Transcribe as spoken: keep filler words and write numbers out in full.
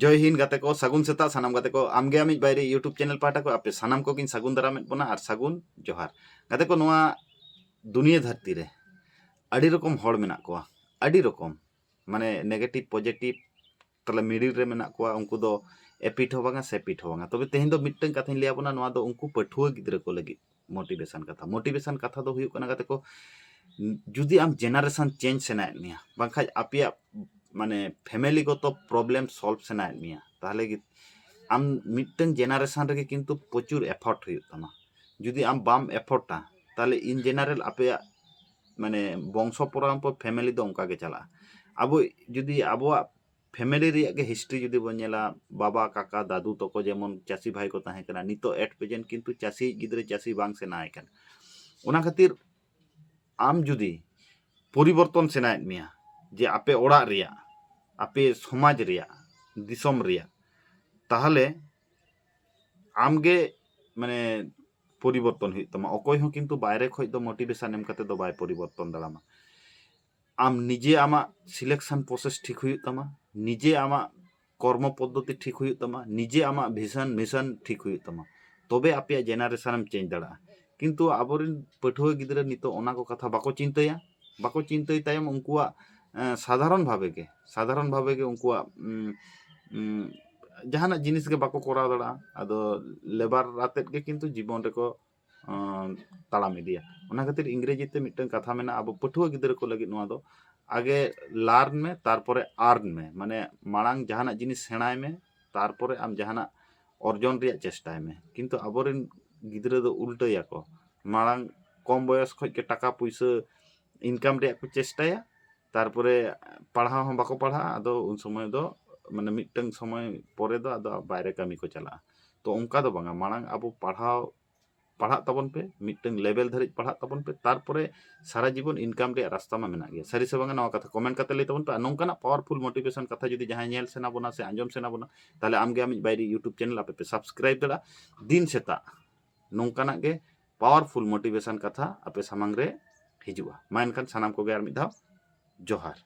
ᱡᱚᱭ ᱦᱤᱱᱫ ᱜᱟᱛᱮ ᱠᱚ, ᱥᱟᱹᱜᱩᱱ ᱥᱮᱛᱟᱜ ᱥᱟᱱᱟᱢ ᱜᱟᱛᱮ ᱠᱚ᱾ ᱟᱢᱜᱮ ᱟᱢᱤᱡ ᱵᱟᱭᱨᱤ YouTube ᱪᱮᱱᱮᱞ ᱯᱟᱦᱴᱟ ᱠᱚ ᱟᱯᱮ ᱥᱟᱱᱟᱢ ᱠᱚᱜᱮᱧ ᱥᱟᱹᱜᱩᱱ ᱫᱟᱨᱟᱢᱮᱫ ᱵᱚᱱᱟ ᱟᱨ ᱥᱟᱹᱜᱩᱱ ᱡᱚᱦᱟᱨ᱾ ᱜᱟᱛᱮ ᱠᱚ, ᱱᱚᱣᱟ ᱫᱩᱱᱤᱭᱟᱹ ᱫᱷᱟᱹᱨᱛᱤ ᱨᱮ ᱟᱹᱰᱤ ᱨᱚᱠᱚᱢ ᱦᱚᱲ ᱢᱮᱱᱟᱜ ᱠᱚᱣᱟ, ᱟᱹᱰᱤ ᱨᱚᱠᱚᱢ, ᱢᱟᱱᱮ negative positive, ᱛᱟᱦᱞᱮ middle ᱨᱮ ᱢᱮᱱᱟᱜ ᱠᱚᱣᱟ, ᱩᱱᱠᱩ ᱫᱚ ᱮᱯᱤᱴ ᱦᱚᱸ ᱵᱟᱝᱟ ᱥᱮ ᱯᱤᱴ ᱦᱚᱸ ᱵᱟᱝᱟ᱾ ᱛᱚᱵᱮ ᱛᱮᱦᱮᱧ ᱫᱚ ᱢᱤᱫᱴᱟᱝ ᱠᱟᱛᱷᱟᱧ ᱞᱟᱹᱭ ᱟᱵᱚᱱᱟ, ᱱᱚᱣᱟ ᱫᱚ ᱩᱱᱠᱩ ᱯᱟᱹᱴᱷᱩᱣᱟᱹ ᱜᱤᱫᱽᱨᱟᱹ ᱠᱚ ᱞᱟᱹᱜᱤᱫ ᱢᱳᱴᱤᱵᱷᱮᱥᱚᱱ ᱠᱟᱛᱷᱟ᱾ ᱢᱳᱴᱤᱵᱷᱮᱥᱚᱱ ᱠᱟᱛᱷᱟ ᱫᱚ ᱦᱩᱭᱩᱜ ᱠᱟᱱᱟ ᱜᱟᱛᱮ ᱠᱚ, ᱡᱩᱫᱤ ᱟᱢ ᱡᱮᱱᱟᱨᱮᱥᱚᱱ ᱪᱮᱧᱡᱽ ᱥᱟᱱᱟᱭᱮᱫ ᱢᱮᱭᱟ, ᱵᱟᱝᱠᱷᱟᱡ ᱟᱯᱮᱭᱟᱜ ᱢᱟᱱᱮ ᱯᱷᱮᱢᱮᱞᱤ ᱜᱚᱛᱚ ᱯᱨᱚᱵᱞᱮᱢ ᱥᱚᱞᱵᱷ ᱥᱟᱱᱟᱭᱮᱫ ᱢᱮᱭᱟ, ᱛᱟᱦᱚᱞᱮ ᱜᱮ ᱟᱢ ᱢᱤᱫᱴᱟᱝ ᱡᱮᱱᱟᱨᱮᱥᱚᱱ ᱨᱮᱜᱮ ᱠᱤᱱᱛᱩ ᱯᱨᱚᱪᱩᱨ ᱮᱯᱷᱚᱨᱴ ᱦᱩᱭᱩᱜ ᱛᱟᱢᱟ᱾ ᱡᱩᱫᱤ ᱟᱢ ᱵᱟᱢ ᱮᱯᱷᱚᱨᱴᱟ, ᱛᱟᱦᱚᱞᱮ in general ᱟᱯᱮᱭᱟᱜ ᱢᱟᱱᱮ ᱵᱚᱝᱥᱚ ᱯᱚᱨᱚᱢᱯᱚᱨ ᱯᱷᱮᱢᱮᱞᱤ ᱫᱚ ᱚᱱᱠᱟ ᱜᱮ ᱪᱟᱞᱟᱜᱼᱟ᱾ ᱟᱵᱚ ᱡᱩᱫᱤ ᱟᱵᱚᱣᱟᱜ ᱯᱷᱮᱢᱮᱞᱤ ᱨᱮᱭᱟᱜ ᱜᱮ ᱦᱤᱥᱴᱨᱤ ᱡᱩᱫᱤ ᱵᱚᱱ ᱧᱮᱞᱟ, ᱵᱟᱵᱟ, ᱠᱟᱠᱟ, ᱫᱟᱫᱩ ᱛᱟᱠᱚ ᱡᱮᱢᱚᱱ ᱪᱟᱹᱥᱤ ᱵᱷᱟᱭ ᱠᱚ ᱛᱟᱦᱮᱸ ᱠᱟᱱᱟ, ᱱᱤᱛᱚᱜ at present ᱠᱤᱱᱛᱩ ᱪᱟᱹᱥᱤ ᱜᱤᱫᱽᱨᱟᱹ ᱪᱟᱹᱥᱤ ᱵᱟᱝ ᱥᱮᱬᱟᱭ ᱠᱟᱱᱟ᱾ ᱚᱱᱟ ᱠᱷᱟᱹᱛᱤᱨ ᱟᱢ ᱡᱩᱫᱤ ᱯᱚᱨᱤᱵᱚᱨᱛᱚᱱ ᱥᱟᱱᱟᱭᱮᱫ ᱢᱮᱭᱟ, ᱡᱮ ᱟᱯᱮ ᱚᱲᱟᱜ ᱨᱮᱭᱟᱜ, ᱟᱯᱮ ᱥᱚᱢᱟᱡᱽ ᱨᱮᱭᱟᱜ, ᱫᱤᱥᱚᱢ ᱨᱮᱭᱟᱜ, ᱛᱟᱦᱚᱞᱮ ᱟᱢᱜᱮ ᱢᱟᱱᱮ ᱯᱚᱨᱤᱵᱚᱨᱛᱚᱱ ᱦᱩᱭᱩᱜ ᱛᱟᱢᱟ᱾ ᱚᱠᱚᱭ ᱦᱚᱸ ᱠᱤᱱᱛᱩ ᱵᱟᱭᱨᱮ ᱠᱷᱚᱡ ᱫᱚ ᱢᱳᱴᱤᱵᱷᱮᱥᱚᱱ ᱮᱢ ᱠᱟᱛᱮ ᱫᱚ ᱵᱟᱭ ᱯᱚᱨᱤᱵᱚᱨᱛᱚᱱ ᱫᱟᱲᱮᱭᱟᱢᱟ᱾ ᱟᱢ ᱱᱤᱡᱮ ᱟᱢᱟᱜ ᱥᱤᱞᱮᱠᱥᱚᱱ ᱯᱨᱚᱥᱮᱥ ᱴᱷᱤᱠ ᱦᱩᱭᱩᱜ ᱛᱟᱢᱟ, ᱱᱤᱡᱮ ᱟᱢᱟᱜ ᱠᱚᱨᱢᱚ ᱯᱚᱫᱽᱫᱷᱚᱛᱤ ᱴᱷᱤᱠ ᱦᱩᱭᱩᱜ ᱛᱟᱢᱟ, ᱱᱤᱡᱮ ᱟᱢᱟᱜ ᱵᱷᱤᱥᱚᱱ ᱢᱤᱥᱚᱱ ᱴᱷᱤᱠ ᱦᱩᱭᱩᱜ ᱛᱟᱢᱟ, ᱛᱚᱵᱮ ᱟᱯᱮᱭᱟᱜ ᱡᱮᱱᱟᱨᱮᱥᱚᱱ ᱮᱢ ᱪᱮᱧᱡᱽ ᱫᱟᱲᱮᱭᱟᱜᱼᱟ᱾ ᱠᱤᱱᱛᱩ ᱟᱵᱚᱨᱮᱱ ᱯᱟᱹᱴᱷᱩᱣᱟᱹ ᱜᱤᱫᱽᱨᱟᱹ ᱱᱤᱛᱚᱜ ᱚᱱᱟ ᱠᱚ ᱠᱟᱛᱷᱟ ᱵᱟᱠᱚ ᱪᱤᱱᱛᱟᱹᱭᱟ᱾ ᱵᱟᱠᱚ ᱪᱤᱱᱛᱟᱹᱭ ᱛᱟᱭᱚᱢ ᱩᱱᱠᱩᱣᱟᱜ ᱮᱸ, ᱥᱟᱫᱷᱟᱨᱚᱱ ᱵᱷᱟᱵᱮ ᱜᱮ, ᱥᱟᱫᱷᱟᱨᱚᱱ ᱵᱷᱟᱵᱮ ᱜᱮ ᱩᱱᱠᱩᱣᱟᱜ ᱩᱸ, ᱩᱸ, ᱡᱟᱦᱟᱱᱟᱜ ᱡᱤᱱᱤᱥ ᱜᱮ ᱵᱟᱠᱚ ᱠᱚᱨᱟᱣ ᱫᱟᱲᱮᱭᱟᱜᱼᱟ᱾ ᱟᱫᱚ ᱞᱮᱵᱟᱨ ᱟᱛᱮᱫ ᱜᱮ ᱠᱤᱱᱛᱩ ᱡᱤᱵᱚᱱ ᱨᱮᱠᱚ ᱟᱸ, ᱛᱟᱲᱟᱢ ᱤᱫᱤᱭᱟ᱾ ᱚᱱᱟ ᱠᱷᱟᱹᱛᱤᱨ ᱤᱝᱨᱮᱡᱤ ᱛᱮ ᱢᱤᱫᱴᱟᱝ ᱠᱟᱛᱷᱟ ᱢᱮᱱᱟᱜᱼᱟ, ᱟᱵᱚ ᱯᱟᱹᱴᱷᱩᱣᱟᱹ ᱜᱤᱫᱽᱨᱟᱹ ᱠᱚ ᱞᱟᱹᱜᱤᱫ ᱱᱚᱣᱟ ᱫᱚ, ᱟᱜᱮ learn ᱢᱮ, ᱛᱟᱨᱯᱚᱨᱮ earn ᱢᱮ, ᱢᱟᱱᱮ ᱢᱟᱲᱟᱝ ᱡᱟᱦᱟᱱᱟᱜ ᱡᱤᱱᱤᱥ ᱥᱮᱬᱟᱭ ᱢᱮ, ᱛᱟᱨᱯᱚᱨᱮ ᱟᱢ ᱡᱟᱦᱟᱱᱟᱜ ᱚᱨᱡᱚᱱ ᱨᱮᱭᱟᱜ ᱪᱮᱥᱴᱟᱭ ᱢᱮ᱾ ᱠᱤᱱᱛᱩ ᱟᱵᱚᱨᱮᱱ ᱜᱤᱫᱽᱨᱟᱹ ᱫᱚ ᱩᱞᱴᱟᱹᱭᱟᱠᱚ, ᱢᱟᱲᱟᱝ ᱠᱚᱢ ᱵᱚᱭᱚᱥ ᱠᱷᱚᱡ ᱜᱮ ᱴᱟᱠᱟ ᱯᱩᱭᱥᱟᱹ ᱤᱱᱠᱟᱢ ᱨᱮᱭᱟᱜ ᱠᱚ ᱪᱮᱥᱴᱟᱭᱟ, ᱛᱟᱨᱯᱚᱨᱮ ᱯᱟᱲᱦᱟᱣ ᱦᱚᱸ ᱵᱟᱠᱚ ᱯᱟᱲᱦᱟᱜᱼᱟ᱾ ᱟᱫᱚ ᱩᱱ ᱥᱚᱢᱚᱭ ᱫᱚ ᱢᱟᱱᱮ ᱢᱤᱫᱴᱟᱝ ᱥᱚᱢᱚᱭ ᱯᱚᱨᱮ ᱫᱚ ᱟᱫᱚ ᱵᱟᱭᱨᱮ ᱠᱟᱹᱢᱤ ᱠᱚ ᱪᱟᱞᱟᱜᱼᱟ᱾ ᱛᱚ ᱚᱱᱠᱟ ᱫᱚ ᱵᱟᱝᱟ, ᱢᱟᱲᱟᱝ ᱟᱵᱚ ᱯᱟᱲᱦᱟᱣ ᱯᱟᱲᱦᱟᱜ ᱛᱟᱵᱚᱱ ᱯᱮ, ᱢᱤᱫᱴᱟᱝ ᱞᱮᱵᱮᱞ ᱫᱷᱟᱹᱨᱤᱡ ᱯᱟᱲᱦᱟᱜ ᱛᱟᱵᱚᱱ ᱯᱮ, ᱛᱟᱨᱯᱚᱨᱮ ᱥᱟᱨᱟ ᱡᱤᱵᱚᱱ ᱤᱱᱠᱟᱢ ᱨᱮᱭᱟᱜ ᱨᱟᱥᱛᱟ ᱢᱟ ᱢᱮᱱᱟᱜ ᱜᱮᱭᱟ᱾ ᱥᱟᱹᱨᱤ ᱥᱮ ᱵᱟᱝᱟ, ᱱᱚᱣᱟ ᱠᱟᱛᱷᱟ ᱠᱚᱢᱮᱱᱴ ᱠᱟᱛᱮ ᱞᱟᱹᱭ ᱛᱟᱵᱚᱱ ᱯᱮ᱾ ᱟᱨ ᱱᱚᱝᱠᱟᱱᱟᱜ ᱯᱟᱣᱟᱨᱯᱷᱩᱞ ᱢᱳᱴᱤᱵᱷᱮᱥᱚᱱ ᱠᱟᱛᱷᱟ ᱡᱩᱫᱤ ᱡᱟᱦᱟᱸᱭ ᱧᱮᱞ ᱥᱟᱱᱟ ᱵᱚᱱᱟ ᱥᱮ ᱟᱸᱡᱚᱢ ᱥᱟᱱᱟ ᱵᱚᱱᱟ, ᱛᱟᱦᱚᱞᱮ ᱟᱢᱜᱮ ᱟᱢᱤᱡ ᱵᱟᱭᱨᱤ YouTube ᱪᱮᱱᱮᱞ ᱟᱯᱮ ᱯᱮ ᱥᱟᱵᱥᱠᱨᱟᱭᱤᱵ ᱫᱟᱲᱮᱭᱟᱜᱼᱟ᱾ ᱫᱤᱱ ᱥᱮᱛᱟᱜ ᱱᱚᱝᱠᱟᱱᱟᱜ ᱜᱮ ᱯᱟᱣᱟᱨᱯᱷᱩᱞ ᱢᱳᱴᱤᱵᱷᱮᱥᱚᱱ ᱠᱟᱛᱷᱟ ᱟᱯᱮ ᱥᱟᱢᱟᱝ ᱨᱮ ᱦᱤᱡᱩᱜᱼᱟ᱾ ᱢᱟ ᱮᱱᱠᱷᱟᱱ ᱥᱟᱱᱟᱢ ᱠᱚᱜᱮ ᱟᱨ ᱢᱤᱫ ᱫᱷᱟᱣ ᱡᱚᱦᱟᱨ᱾